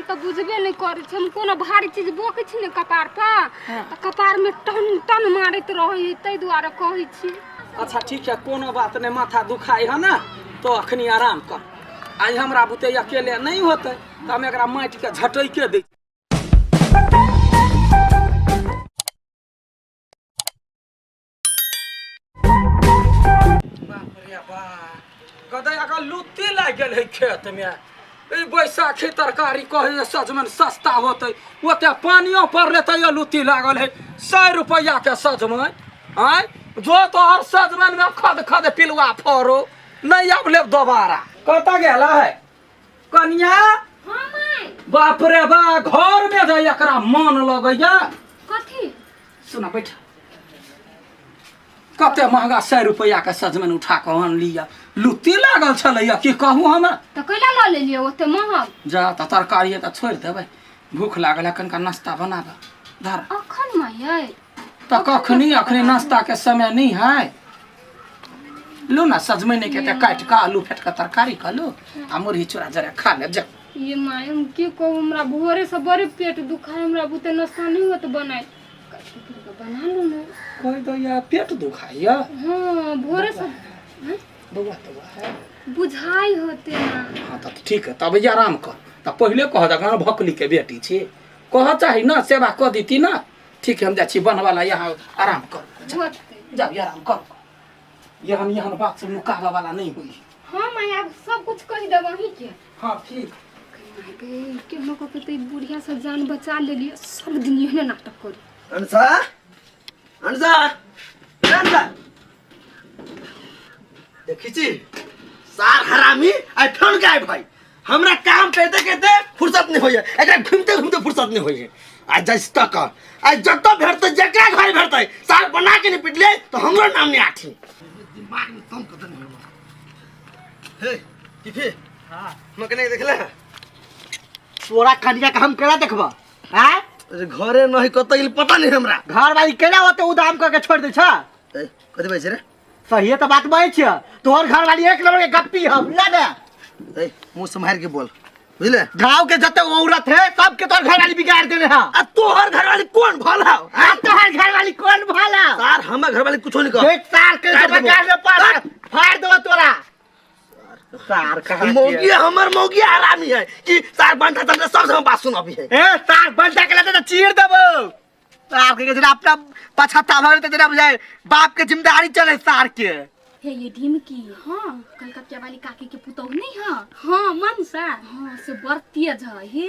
अहाँ तऽ बुझबे नहि करै छी। हम कोनो भारी चीज बोकै छी ने कपार पर तऽ कपार में टन टन मारैत रहै है, ताहि दुआरे कहै छी। अच्छा ठीक है, कोनो बात नहीं, माथा दुखाई है ना तो अखनी आराम कर। आइ हमरा बुते अकेले नहीं होते तो हम एकरा माटि के झटैके दै। बाप रे बाप, गदे अगर लुत्ती लागि गेल है खेत में। ई बैसाखी तरकारी कहै सजमनि सस्ता होतै, ओते पानियो पड़लै तैयो लुत्ती लागल है। 100 रुपैआ के सजमनि आँय, जो तोहर सजमनि में खद खद पिलुआ फरो नहीं आब लेब दोबारा। कतऽ गेल है कनिया? हाँ माय। बाप रे बा, घर में जे एकरा मन लगैया। कथी? सुना बैठ, कते महंगा 100 रुपैआ के सजमनि उठा कऽ अनलियै, लुत्ती लागल छलैया की कहू हमरा। तऽ कैला लऽ लेलियै ओते महग? जा तऽ तरकारी तऽ छोड़ि देबै, भूख लागल है, कनिका नाश्ता बनाबऽ धर। अखन माय? तऽ कखनी, अखनी नाश्ता के समय नहीं है। लू ना सजमनि के तऽ काटि कऽ आलू फेट कऽ तरकारी कऽ लू आ मुरही चूड़ा जरा खा लेब जा। ये my हम की कहू, हमरा भोरे से बड़े पेट दुखाय, हमरा बुते नाश्ता नहीं होत बनाय, बना लू ना। कहि दैया पेट दुखाइया? हाँ भोरे से। हैं? बौआ तौआ है? बुझाई होते ना। हाँ तऽ ठीक है, तब आराम कर। तऽ पहिले कह दे, भकली के बेटी छी, कह चाही ना, सेवा कऽ देती ना। ठीक है, हम जाइ छी बनवा ला, यहाँ आराम कर। होते। जाओ आराम कर, एहन एहन बात सब नुकाबऽ वाला नहीं हुई। हाँ my आब सब कुछ कहि देब अहीं के। हाँ ठीक। केहनो कऽ के तऽ ई बुढ़िया से जान बचा लेलियै, सब दिन एहने नाटक करी। अनसा, अनसा, अनसा, देखी छी सार हरामी आई फोन गायब भाई। हमरा काम करते करते फुर्सत नहीं होइए, एकरा घूमते घूमते फुर्सत नहीं होइए। आ जाइस तक आ जतऽ भेटतै जकरा घर भेटतै सार बना के नहीं पिटले तो हमरो नाम नहीं आठी। दिमाग में दम कदम नहीं होइए। हे टिफी, हां मकने देखले? तोरा कनिया के हम केना देखबा? हैं? अरे घरे नहीं कतऽ गेल पता नहीं हमरा। घर वाली केना ओते उदाम करके छोड़ दै छ? ए कथि बाजै रे? सही तो बात बाजै छियै, तोहर घर वाली एक नंबर के गप्पी हम ना ने। ए मुंह सम्हार के बोल, बुझले? गांव के जते औरत है सबके तोहर घर वाली बिगाड़ देने है। आ तोहर घर वाली कौन भला? आ तोहर घर वाली कौन भला? सार हमर घर वाली कुछो नहीं कह। देख सार के काट देबो। बिगाड़ दे पार फाड़ देबो तोरा। सार कहाँ मौगी हमर मौगी हरामी है कि सार बंटा तंटा सब से हम बात सुनाबी है। ए सार बंटा के लेते तो चीर देबो। सार के जरा अपना पछतावा होते जरा बुझाए बाप के जिम्मेदारी चले सार के। हे ये ढिमकी, हाँ कलकतिया वाली काकी के पुतोह नहीं है? हाँ मनसा। हाँ से बड़ तेज है, हे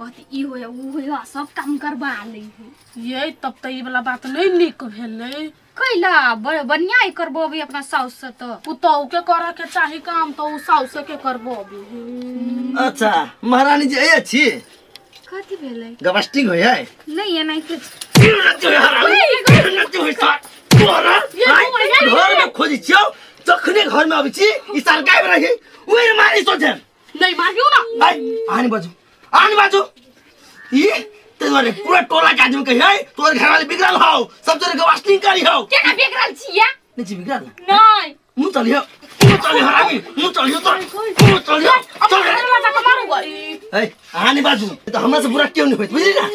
कहती ई होय ऊ होय सब काम करवा ले है। ये तब त ई वाला बात नहीं नीक भेलै। कैला बढ़िया ही करबो अभी अपना साउस से तो। पुतोह के करे के चाही काम तो ऊ साउस के करबो अभी। अच्छा महारानी जी ए छी कथी भेलै? गबस्टिंग होय है? नहीं एनाहिते। घर में खोजी छियौ जखने घर में अबै छी ई साल गायब रही ओहि मारी सोचे नहीं मारियो ना। आइ आनी बाजू आनी बाजू ई ते दुआरे पूरा टोला के आदमी कही है तोर घर वाले बिगड़ल हौ सब तोरे गवास्टिंग करी हौ। केना बिगड़ल छिया? नहीं छी बिगड़ल नहीं। मुंह चलियो मुंह चलियो हरामी मुंह चलियो तो मुंह चलियो चल रे। मारू गई। ए आनी बाजू तो हमरा से बुरा क्यों नहीं होइत बुझली ना।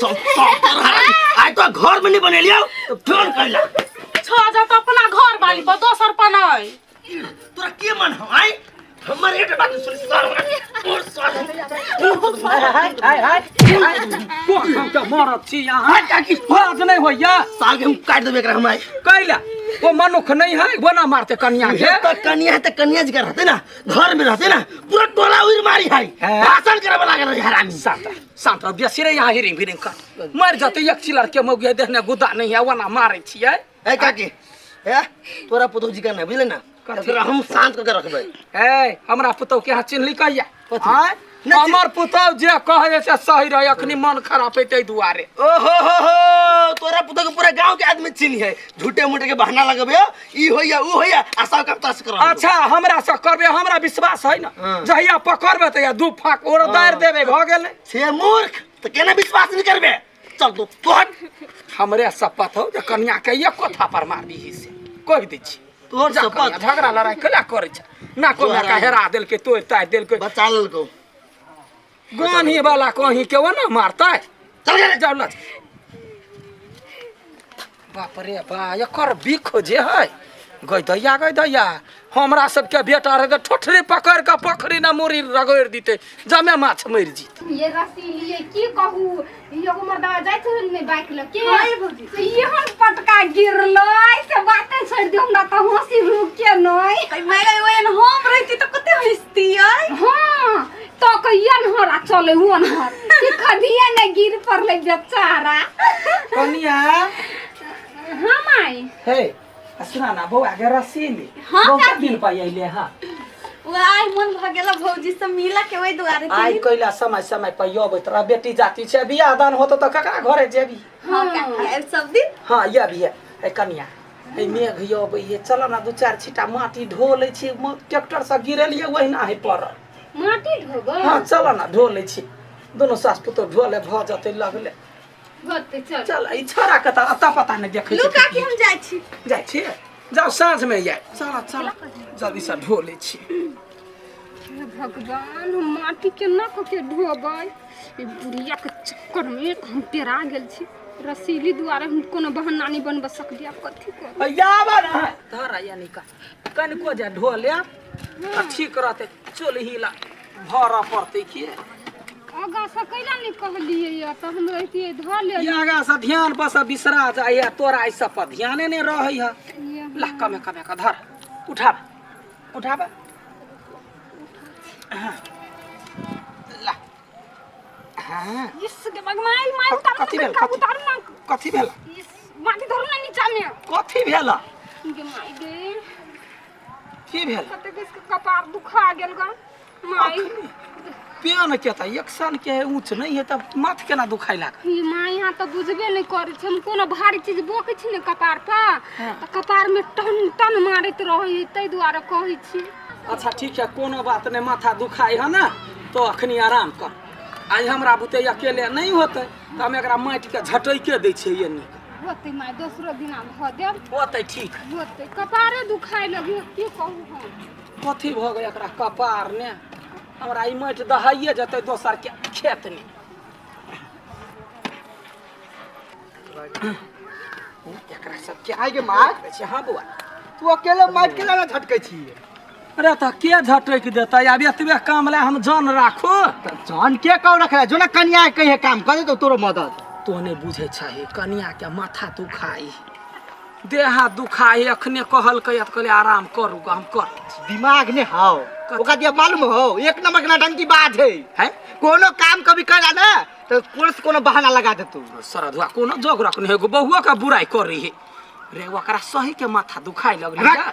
चल चल तोर हरामी आइ तो घर में नहीं बनेलियो तो फोन करला 6000 तो अपना घर वाली पर दोसर पर नहीं। तोरा के मन हौ आइ हमर एक बात सुन सर और सर हाय हाय हाय कोन हम के मरद छी यहाँ? हाय काकी मरद नहीं होइया। साल के हम काट देबे एकरा हम आइ। कैला वो मनुख नहीं है वो ना मारते कनिया के। तो कनिया है तो कनिया जी रहते ना घर में रहते ना पूरा टोला उड़ मारी है है। भाषण करे वाला लागल हरामी। शांत शांत बेसी रे यहाँ हिरिंग फिरिंग कर मर जाते एक चिलर के मौगी देखने गुदा नहीं है वो ना मारे छियै। ए काकी ए तोरा पुतोह जी का ना बुझले ना एकरा हम शांत करके रखबै। ए हमरा पुतोह के यहाँ चिन्हली कहिया? कथी? आँय? नहि चिन्ह- हमर पुतोह जे कहै से सही रहे, अखनी मन खराब है ताहि दुआरे। ओहो हो हो तोरा पुतोह के पूरा गांव के आदमी चिन्ह है, झूठे मूठे के बहाना लगबे ई होइया ऊ होइया आ सब काम तस करब। अच्छा हमरा से करबे हमरा विश्वास है ना, हाँ। जहिया पकड़बे तहिया दू फाक ओर दार देबे भ गेलै। छे मूर्ख त केना विश्वास नहीं करबे? चल तू तोहर हमरे शपथ हो जे कनिया के एको थापड़ मारबी से कहि दै छी। तोहर जा शपथ? कनिया, झगड़ा लड़ाई केला करै छै ना, कोना का हेरा देलकै तोड़ ताड़ देलकै बचा लेलकौ। गानी वाला कहीं के वो ना मारतै। चल गे। जाओ लच। बाप रे बा, एकर बिख जे है गई दैया, गई दैया। हमरा सबके बेटा रहे ठोठरी पकड़ के पोखरी ना मुड़ी रगड़ दीते, जमे माछ मरि जीत। ये रस्सी लिए की कहू, एगो मर्दवा जाइ छै ने बाइक ल के, से इहन पटका गिरलै से बाते छोड़ दियौ, हमरा त हंसी रुके नै। माय गई, ओहन हम रहती त कते हंसतियै। हाँ तो कहियन हरा चले हुन हर कि खदिया ने गिर पड़लै बेचारा। कनिया। हाँ माई। हे सुना ना बौआ के रस्सी ली। हाँ, बहुत दिन पर अइले। हाँ ओ आइ मन भ गेल भौजी से मिला के, ओहि दुआरे। आइ कैला समय समय पर अबैत रह, बेटी जाति छै, बियाह दान होतो तऽ ककरा घरे जेबी? हाँ काकी, आब सब दिन। हाँ ये भी है। ए कनिया, ए मेघ अबै है, चल ना दू चार छीटा माटी ढो लै छी, ट्रैक्टर से गिरेलियै ओहिना है पड़ल। माटी ढोबै? हाँ चल ना ढो लै छी, दोनों सास पुतोह ढोले भऽ जेतै लगले। होतै, चल चल। ई छोरा के तऽ अता पता नहि देखै लू छै। काकी, हम जाइ छी। जाइ छी, जाउ, साँझ में जाय। चल चल, जल्दी से ढो लै छी। हे भगवान, हम माटी केना कऽ के ढोबै? ई बुढ़िया के चक्कर में हम पेरा गेल छी। रसीली दुआरे हम कोनो बहाना नहीं बनब सकली, आब कथी करू? याबा ना धर आया निका कनिको जे ढो ले तऽ ठीक रहतै, चल हिला भरऽ पड़तै की। आगाँ से कैला नहीं कहलियै या तऽ हम रहितियै धऽ ले। ई आगाँ से ध्यान पर से बिसरा जाइए, तोरा एहि सब पर ध्याने नहि रहै है। ला कमे कमे कऽ धर, उठाब उठाब। हाँ। ला हाँ। इस के भगवान, माय उतारू कथी ना। भेल? कनका कथी? उतारू ना। कथी भेल? इस माटी धरू ना नीचा में। कथी भेल? गे माय गे। की भेल? कते के कपार दुखा गेल गा माय। पेन के तऽ एक सन के ऊँच नहीं है, तब माथ केना दुखाइ लागल? ई माय, यहाँ तऽ बुझबे नहि करै छै। हम कोनो भारी चीज बोकै छी ने कपार पर तऽ कपार में टन टन मारैत रहै है, ताहि दुआरे कहै छी। अच्छा ठीक है, कोनो बात नहीं, माथा दुखाइ है ना तो अखनी आराम कर। आइ हमरा बुते अकेले नहीं होतै तऽ हम एकरा माटि के झटैके दै छियै, ये नीक होतै माय, दोसरो दिना भऽ देब। होतै, ठीक। होतै, कपारे दुखाइ लगी, की कहू हम। कथी भऽ गेल एकरा कपार ने? हमरा ई माटि दहाइए जेतै दोसर के खेत ने। एकरा सबके आइ के माय। छै। हाँ बौआ। तू अकेले माटि के ना झटकै छी? अरे तऽ के झटकि देतै? आब एतबे काम लए हम जन राखू? तऽ जन के कहू रखले जो ना, कनिया के कहिए काम कर देतौ तोरो मदद। तो नहि बुझै छही, कनिया के माथा दुखाई, देह हाथ दुखाई, अखने कहलकै तऽ कहलियै आराम करू ग, हम करै छी। दिमाग ने हाओ ओकरा दिया, मालूम हो, एक नंबर के नौटंकी बाज है। है कोनो काम कभी करा ना तो कोनो से कोनो बहाना लगा देतौ। सरधुआ कोनो जोग रखने है, एगो बहुआ के बुराई करी है रे, ओकरा सही के माथा दुखाई लगलै। रख। गा।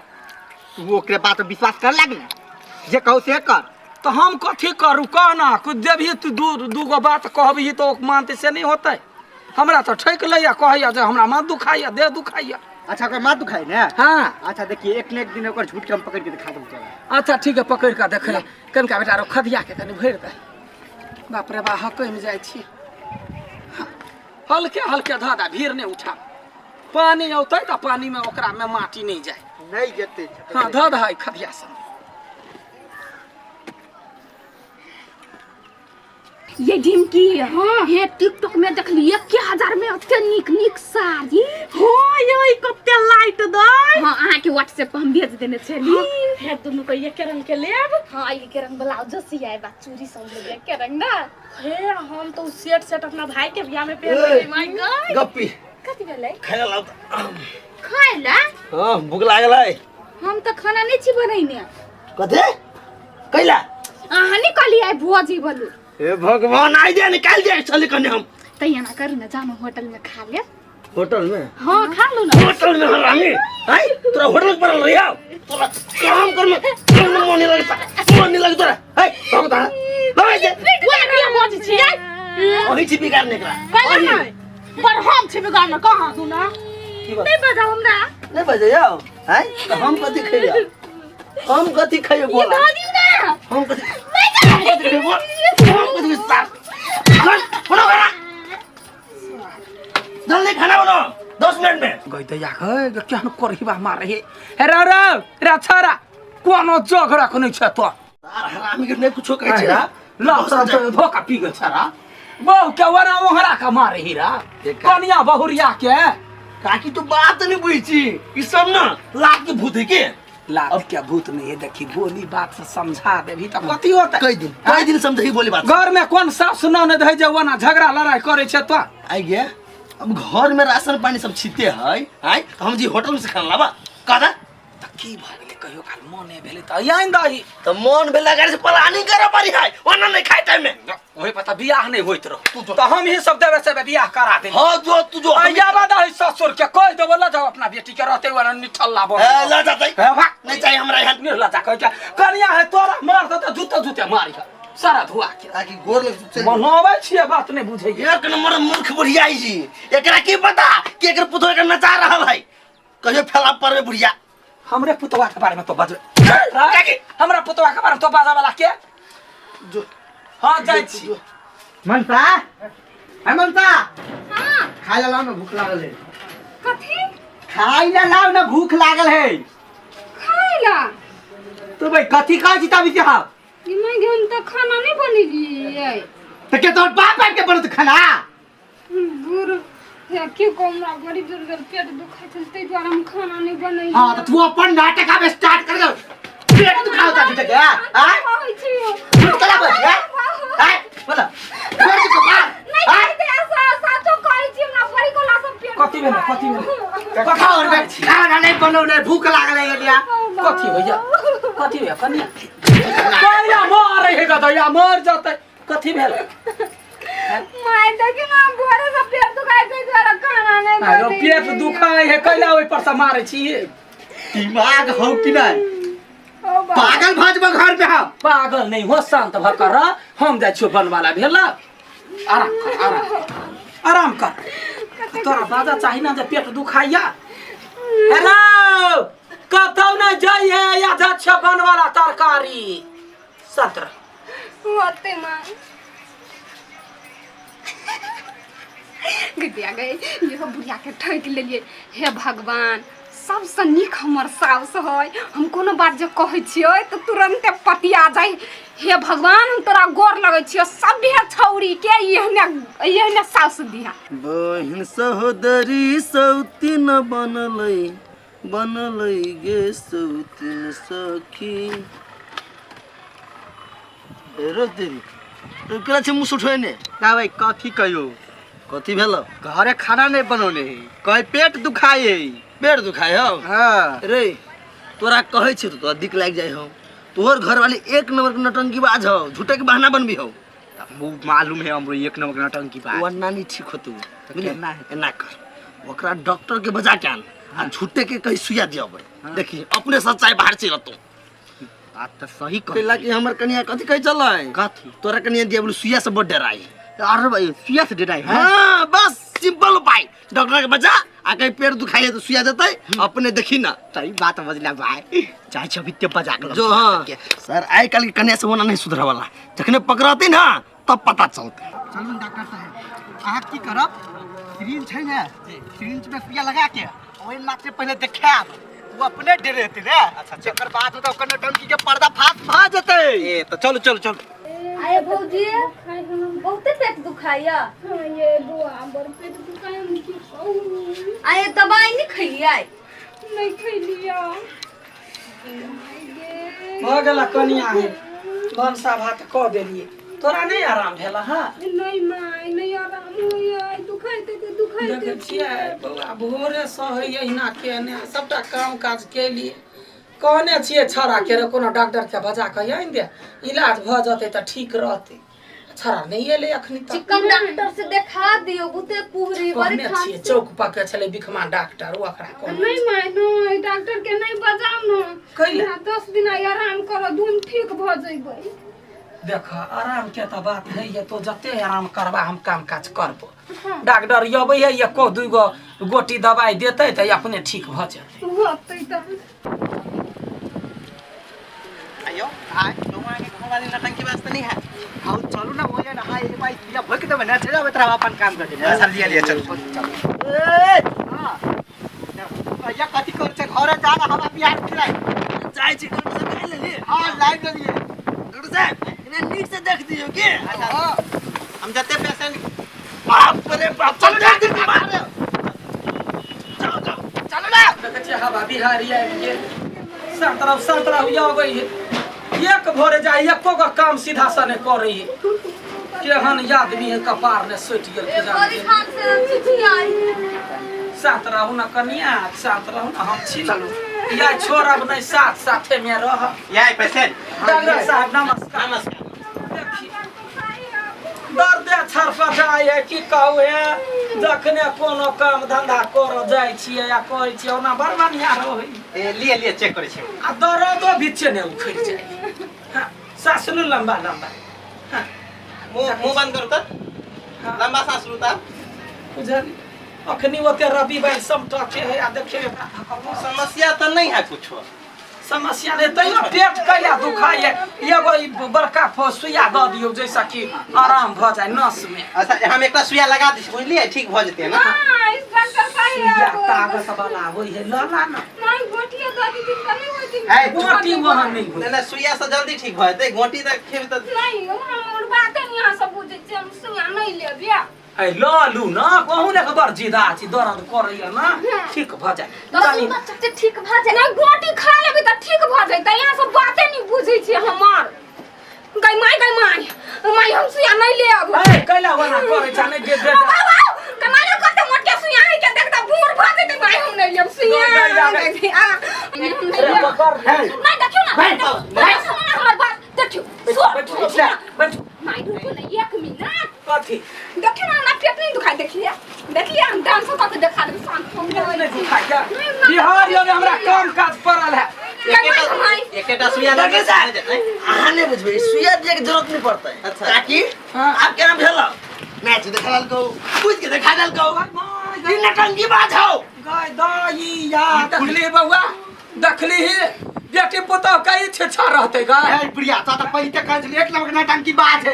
तू ओकरे बात पर विश्वास कर लाग ना, जे कहू से कर। तऽ हम कथी करू, कह ना कुछ देबही तू, दू दूगो बात कहबही तऽ ओ मानते से नहि होतै। हमरा तऽ ठकि लैया, कहैया जे हमरा माथ दुखाइया, देह दुखाइया। अच्छा, ओकर माथ दुखाई ने? हाँ। अच्छा देखिए, एक न एक दिन ओकर झूठ के हम पकड़ के दिखा देब तोरा। अच्छा ठीक है, पकड़ि कऽ देख ले। कनिका बेटा रो खदिया के कनि भरि दे। बाप रे बा, हकमि जाइ छी। हल्के हल्के धऽ दे, भीड़ नहि उठा। पानी औतै तऽ पानी में ओकरा में माटी नहि जाय। नहीं जेते। हाँ धऽ दे खदिया सब। ये ढिमकी, हाँ हे टिकटॉक में देखली 1000 में एते नीक नीक साड़ी। हाँ ये कते लाइट दै। हाँ, अहाँ के व्हाट्सएप पर हम भेज देने छली। हे दुनू के एके रंग के लेब। हाँ, एके रंग ब्लाउज सियाए बा, चूड़ी सब लेब एके रंग ना। हे हम तो सेट सेट अपना भाई के बियाह में पहन लेबै। My God. गप्पी। कथी भेलै? खाय ला लाउ तऽ। खाय ला? हाँ, भूख लागल है। हम तऽ खाना नहीं छी बनैने। कथी कैला? अहाँ नहीं कहली आइ भोजी बोलू। हे भगवान, आइ दे निकाल दे चल कने हम। तऽ एना करू ना, जानो होटल में खा ले। होटल में? हाँ खा लू ना। होटल में हरामी आई, तोरा होटल में पड़ल रहिया, तोरा काम कर में मन नहीं लगता, मन नहीं लगता तोरा। है भाग ता भाग दे। वह के भोजी छियै? वही छी बिगाड़ने एकरा। कहला नहीं पर हम छी बिगाड़ने कहाँ तू ना? की बात? नहीं बजाओ हमरा। नहीं बजे जाओ हैं तो हम कथी खइया, हम कथी खइयो बोला? धऽ दियौ ना। हम कथी, हम कथी खइयो बोल? हम कथी सार घर बनाओ, खाना जल्दी, खाना बनाओ 10 मिनट में। गई दैया गई, केहन करहिबा मारे हे। हे रे रे रे छोरा, कोनो जोग रखने छै तो। सार हरामी के नहीं कुछो कहै छै। लाज शरम से धोखा पी गेल छरा बहु के वरा ओहरा के मारे हीरा कनिया बहुरिया के। काकी तू बात नहीं बुझी छी, ई सब ना लात के भूत है के। लात के भूत नहीं है, देखी बोली बात से समझा देबी त कथी होतै? कई दिन समझी बोली बात। घर में कोन सास ननद है जे ओना झगड़ा लड़ाई करे छै तो? आई गे, अब घर में राशन पानी सब छीते है, आय तो हम जी होटल में से खाना लाबा कदा त की भ गेलै कहियो काल मने भेलै त आइन दही। त मन भेला गाड़ी से प्लानिंग करे पड़ी है, ओना नहीं खाए टाइम में। ओही पता बियाह नहीं होइत रहो त हम ही सब देवे से बियाह करा दे। हां जो तू जो आया बाद है ससुर के कह देबो ल जाओ अपना बेटी के रहते ओना निठल्ला बन। ए ल जातै। हे भाग। नहीं चाहिए हमरा यहाँ। निर्लज्जा कह के कनिया है तोरा मार देतौ जूते जूते मारी है सारा धुआ के। ताकि गोर लग चल। मनाबै छियै बात नहीं बुझैए। एक नंबर मूर्ख बुढ़िया जी, एकरा की पता कि एकर पुतोह के नचा रहल है, कहियो फैला परबे बुढ़िया। हमरे पुतवा के बारे में तो बजबे हमरा पुतवा के बारे में तो बाजा वाला के जो हां जाइ छी। मनसा, है मनसा। हां खाय ला लाओ ना, भूख लागल है। कथी खाय ला लाओ ना, भूख लागल है। खाय ला तो भाई कथी खाय छी तभी से हम? ई मैं हम त खाना नहीं बनेलियै। त के तोर बाप आबि के बनत खाना? बुर हे की कहूँ, बड़ी जोर जोर पेट दुखाइ छल ताहि दुआरे हम खाना नहीं बनेलियै। हां त तू अपन नाटक आब स्टार्ट कर दे। पेट दुखाउ ता झूठे के, हां? कहै छी। झूठ कला बोल, हां? हां बोला। पेट दुखा। नहीं कहते ऐसा साचो कहै छी, हमरा बड़ी कोला सब पेट कथी भेलै कथी भेलै? खाओ रे, खाना नहीं बनौने, भूख लागल है लिया। कथी भैया कथी भैया? कनिया कनिया मारे हे गदैया मर जतै। कथी भेल? My देखी ना भोरे से पेट दुखाइ छै दुआरे खाना नहीं आरो बनेलियै। पेट दुखाइ है कैला ओइ पर से मारे छी? दिमाग हो कि नहीं? ओ बाबा। पागल भजबो घर पे हम। पागल नहीं हो, शांत भ कर रह, हम जाइ छियो बनवाला भेल। आराम कर आराम आराम कर। तोरा बाजा चाही ना जे पेट दुखाइया। हेलो कतौ नहीं जाइ है या जा छियो बनवाला तरकारी। शांत रह। होते माँ गदिया गए इहो बुढ़िया के ठकि लेलियै। हे भगवान, सबसँ नीक हमर साउस है, हम कोनो बात जे कहै छियै तऽ तुरन्ते पतिया जाइ। हे भगवान, हम तोरा गोर लगै छियौ, सभे छौरी के एहने एहने साउस दिहा। बहिन सहोदरी सौतीन बनलै बनलै गे सौतीन सखी। रो तेरी तो केना छै मुँह उठेने? ना भाई कथी कहियो। कथी भेल? घरे खाना नहीं बनौने है, कहे पेट दुखाए है। पेट दुखाए हौ? हाँ। रे तोरा कहै छी तो तोरा दिक लागि जाइ हौ। तोहर घरवाली एक नंबर के नौटंकीबाज हौ, झूठे के बहाना बनबी हौ। वो मालूम है हमरो एक नंबर के नौटंकीबाज। वो नानी ठीक होतौ। तो केना हेतै? एना कर, ओकरा डॉक्टर के बजा के आन आ झूठे के कहीं सुइया दियाबै। देखी अपने सच्चाई बाहर चलि अतौ। बात तऽ सही कहै। कैला कि हमर कनिया कथी कहै छलै? कथी? तोरा कनिया दिया बोले सुइया से बड डराई। अरे भाई सुइया से डराई है? हाँ बस सिंपल उपाय, डॉक्टर के बजा आ कहीं पेट दुखाई तो सुइया देतै अपने देखी ना। सही बात बजला भाई, चाहे छबी ते बजा के जो हाँ सर, आइ काल्हि के कन्या से होना नहीं सुधरे वाला, जखने पकड़ती ना तब पता चलते। चलू डॉक्टर साहब, अहाँ की करब, सिरिंज छै ने, सिरिंज में सुइया लगा के ओहि मात्र पहिले देखायब, वो अपने डरेते ने। अच्छा एकर बाद तो ओकर नौटंकी के पर्दा फाश भ जेतै। ए तो चलू चलू चलू। आये भौजी, बहुते पेट दुखाइया। हाँ ये बुआ बड़ पेट दुखाइ, हम की कहू। आये दवाई नहीं खैलियै? नहीं खैलियै। भ गेला कनिया हे, भनसा भात कऽ देलियै, तोरा नहीं आराम भेला? हाँ नहीं माय, नहीं आराम होइया, दुखाइते ते दुखाइते। देखै छियै बौआ, भोरे सँ होइया एहिना केने सबटा काम काज केलियै। कहने छियै छौड़ा के रे कोनो डॉक्टर के बजा के आनि दे, इलाज भऽ जेतै तऽ ठीक रहतै। छौड़ा नहीं एलै अखनी तक। चिकन डॉक्टर से देखा दियो, बहुते कुहरी बड़ी कहने छियै खांसी। चौक पर के छलै बिखमा डॉक्टर, ओकरा कहने। नहीं माय नहीं, डॉक्टर के नहीं बजाउ न। कैला? 10 दिन आराम करऽ, धूम ठीक भऽ जइबै। देख आराम के तऽ बात नहीं है, तो जते आराम करबा हम काम काज करबो। डॉक्टर अबै है एको दुगो गोटी दवाई देतै तऽ अपने ठीक भऽ जेतै। होतै तऽ। आयो हाय, तुम्हारे घर वाली नौटंकी वास्ते नहीं है। आओ चलू ना, वो ना हाय एक बार किया भक देबै ना, चल आबै तोरा अपन काम कर देबै। अच्छा लिया लिया चल। ए हां भैया कथी कर छै, घरे जा ना, हमरा बिहार खिलाय जाइ छी डॉक्टर साहब, खाइ लेलियै? हां लाइव लेलियै। डॉक्टर साहब एकरा नीक से देख दियो के। हम जते पेशेंट बाप रे बाप, चल देख दी बीमार। चलो चलो चलो ना। देखै छियै हवा बिहारी आबि गेल। संतरा संतरा हुआ अबै है, एक भोरे जाय एको गो काम सीधा से नहि करै है। केहन आदमी है, कपार ने सटि गेल के जाने गेल। साथ रहू ना कनिया, साथ रहू ना, हम छी ना। या छोड़ब नहि, साथ साथे में रह। याय पेशेंट। डॉक्टर साहब नमस्कार। नमस्कार। देखी दर्दे छरपटाइ है, की कहू हे, जखने कोनो काम धंधा कर जाइ छियै या कहै छियै ओना बड़ बढ़िआँ रहै। ए लिए लिए चेक करै छी। आ दर्दो बीचे ने उखड़ि जाइ। हाँ, सास लू लम्बा लम्बा। हाँ। मुंह मुंह बंद करू तऽ लंबा सांस लू तऽ। बुझल अखनी ओते रवि भाई समटके है आ देखिए एकरा। समस्या तऽ नहीं है कुछो। समस्या नहीं, तैयो पेट कैला दुखाइ है। एगो ई बड़का सुइया दऽ दियौ जैसा कि आराम भऽ जाय नस में। अच्छा, हम एकटा सुइया लगा दै छी बुझलियै, ठीक भऽ जेतै ना। सुइया ताकत वाला होइ है, लऽ ला ना। है गोटी वहाँ नहीं होइ। नहीं नहीं, सुइया से जल्दी ठीक भऽ जेतै, गोटी तऽ खेबै तऽ। नहीं, हमर बात नहीं अहाँ सब बुझै छियै, हम सुइया नहीं लेब या। ऐ लऽ लू ना, कहूँ ने बड़ जिदा छी, दर्द करैया ना, ठीक भऽ जाय। तऽ सुनबऽ ठीक भऽ जाय। नहीं, गोटी खा लेबै तऽ ठीक भऽ जेतै, अहाँ सब बाते नहीं बुझै छियै हमर। गै माय, गै माय, माय हम सुइया नहीं लेब। ऐ कैला वना करै छै नहीं जे बेटा। गै माय, कते मोटके सुइया है के देखता बूढ़ भऽ जेतै, माय हम नहीं लेब सुइया। नहीं, नहीं, नहीं, नहीं, पकड़। नहीं, देखियौ ना, देखियौ ना हमर बात, देखियौ, बैठू बैठू। माय रुकू ना एक मिनट। कथी? देखियौ ना हमरा पेट नहीं दुखाय, देखिए देखिए हम डांस कऽ के देखा देब, शांत हो नहीं दुखाय। बिहार यो हमरा काम काज पड़ल है। एकेटा सुइया लगा डॉक्टर साहब अहाँ नहीं बुझबै, सुइया दिए के जरूरत नहीं पड़तै। अच्छा। ताकि आप केना भेल मैच देखा देलकौ, बुझ के देखा देलकौ, ई नटंकी बात हौ। गाय दाई या देखली बौआ, देखली ही बेटी पुतोह के ई छेछा रहतै गाय। ए प्रिया, ता तऽ पहिले कहै छलियै एक नंबर के नटंकी बात है।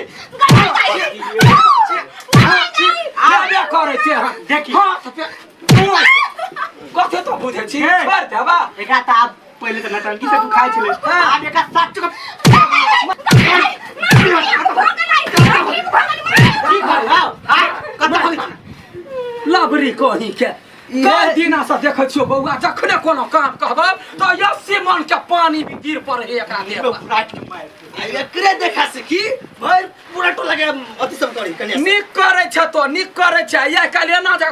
आबे करै ते हन। देखी। हाँ, तऽ कथी तो बुझै छी, छोड़ि देबा। एकरा तऽ आब पहिले तऽ नटंकी से दुखाइ छलै, आब एकरा सात चुका ठीक भऽ गेल। आय कतऽ भऽ गेल? लबरी कहीं के कई दिना से देखै छियौ बौआ, जखने कोनो काम कहबै तऽ 80 मन के पानी भी गिर पड़ै है एकरा देह पर। एकरे देखा से की भाई पूरा टोला के अथी सब करी कनिया। नीक करै छै तो, नीक करै छै। आइ काल्हि एना जे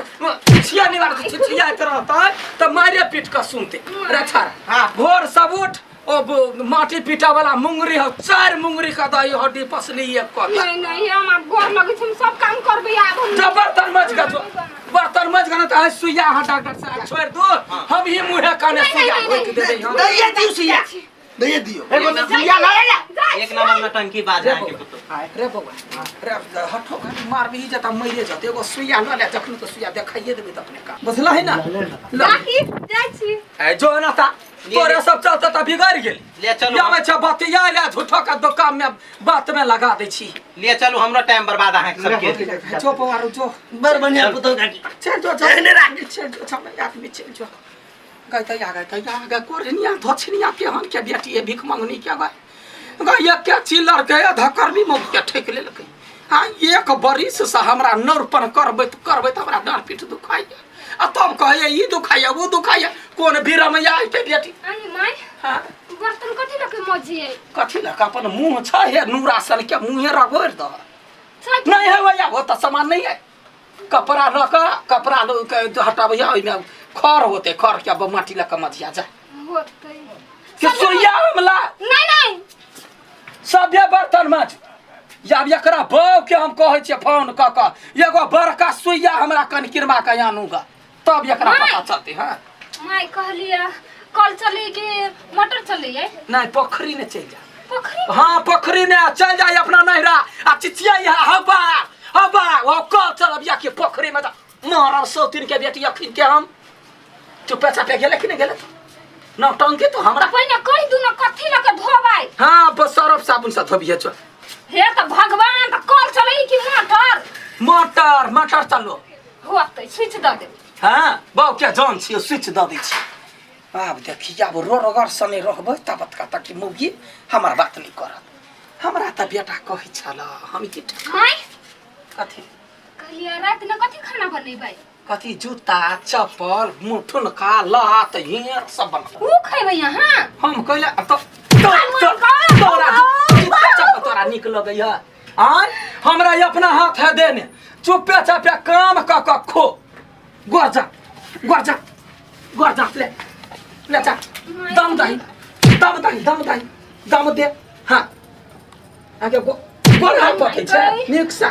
छिछिया निवार छिछियाइत रहतै तऽ मारे पीट कऽ सुनतै। रे छाड़ा, भोर सब उठ, ओ माटी पीटा वाला मुंगरी हो, 4 मुंगरी का दही हड्डी पसली एक कऽ। नहीं नहीं, हम आब गोर लगै छी, हम सब काम करबै आब हम। जब बर्तन मज के जो, बर्तन मज के ना तऽ सुइया अहाँ डॉक्टर साहब छोड़ि दू, हम ही मुँहे काने सुइया घोटि देबै हम। दैये दियौ सुइया, दैये दियौ। एगो सुइया लगा जा। एक नंबर नटंकी बाज है के पुतोह। रे बौआ, रे हठो घड़ी मारबी जता मरिए जते, एगो सुइया लऽ ले, जखन तऽ सुइया देखाइए देबै तऽ अपने काम। बुझलही ना? काकी, जाइ छी। ए जो ना ता, तोरे सब चलते तऽ बिगड़ि गेल। ले चलू। आबै छै बतिया ले, झूठो के दोकान में बात में लगा दै छी। ले चलू, हमरो टाइम बर्बाद अहाँके सबके। जो बौआ रो, जो। बड़ बढ़िया पुतोह काकी। चल जो, जो। एहने राख। चल जो, चल, आदमी चल जो। गई तैया, गई तैया, गई कोरनिया धोछनिया केहन के बेटी है, भीख मंगनी के गई। गई एक के चिल्लर के धकर्मी मौत के ठेक लेलकै। हाँ, एक बरिस से हमरा नौरपन करबैत करबैत हमरा डाँड़ पीठ दुखाइया, आ तब कहैया ई दुखाइया ओ दुखाइया, कोन बिरमैया के बेटी। अरे my, हाँ। बर्तन कथी लऽ के मजियै? कथी लऽ के? अपन मुँह छै हे नूरा सन के मुँहे रगोड़ि दह। नहीं है भैया, वो तो सामान नहीं है। कपड़ा लऽ कऽ, कपड़ा लऽ के हटाबैया, ओहिमे खर होतै, खर के अब माटी लऽ के मजिया जा। होतै। कि सुइया हमला? नहीं नहीं। सभ्य बर्तन मज। आब एकरा बौ के हम कहै छियै फोन कऽ कऽ, एगो बड़का सुइया हमरा कनकिरमा के आनू गा, तब एकरा पता चलतै। हाँ my कहलियै कल चलै कि मोटर चलैयै? नहीं, पोखरी ने चलि जा। पोखरी? हाँ, पोखरी ने चलि जाय अपना नैहरा, आ चिचिया हवा हवा ओ कल चलब या कि पोखरी में जा मारब सौतीन के बेटी अखिन के हम। चुपे चापे गेले कि नहीं गेले? तो नौटंकी तो हमरा पहिने कहि दू न कथी लऽ के धोबै। हाँ, बस सरफ साबुन से धोबिहे चल। हे तऽ भगवान, तऽ कल चलै कि मोटर? मोटर, मोटर चलो। होतै, स्विच दऽ देबै। हाँ, बाउ के जान छियै, स्विच दऽ दै छी। आब देखी, आब रोडगर सने रहबै तब तक कि मौगी हमर बात नहीं करत। हमरा तऽ बेटा कहै छल हम की माय कथी कहलियै राति में कथी खाना बनेबै कथी जूता चप्पल मुठुनका लात हियर सब बनल ऊ खैबै अहाँ हम कहले तो तो तोरा जूता चप्पल तोरा नीक लगैया आय हमरा ई अपना हाथ है देने चुपे चापे काम क क खो गोर जा गोर जा गोर जा ले ले जा दम दही दम दही दम दही दम दे हाँ आगे गो गोर हाथ पकै छै नीक सा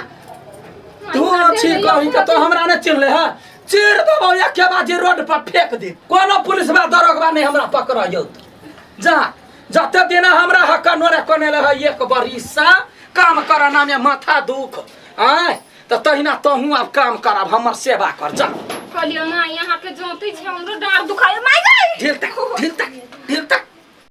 तू छी कहीं के तो हमरा ने चिन्हले है चीर देबो एके बाजी रोड पर फेंक दे कोनो पुलिस बा दरोगबा नहीं हमरा पकड़ो जा जते दिन हमरा हक नोरे कोने ले है एक बरिसा काम करना में माथा दुख आय तऽ तहिना तहूँ आब काम करब हमर सेवा कर जा कहलियै माँ यहाँ के जोते छै हमरो डाँड़ दुखाय माय गई ढील तक ढील तक ढील तक।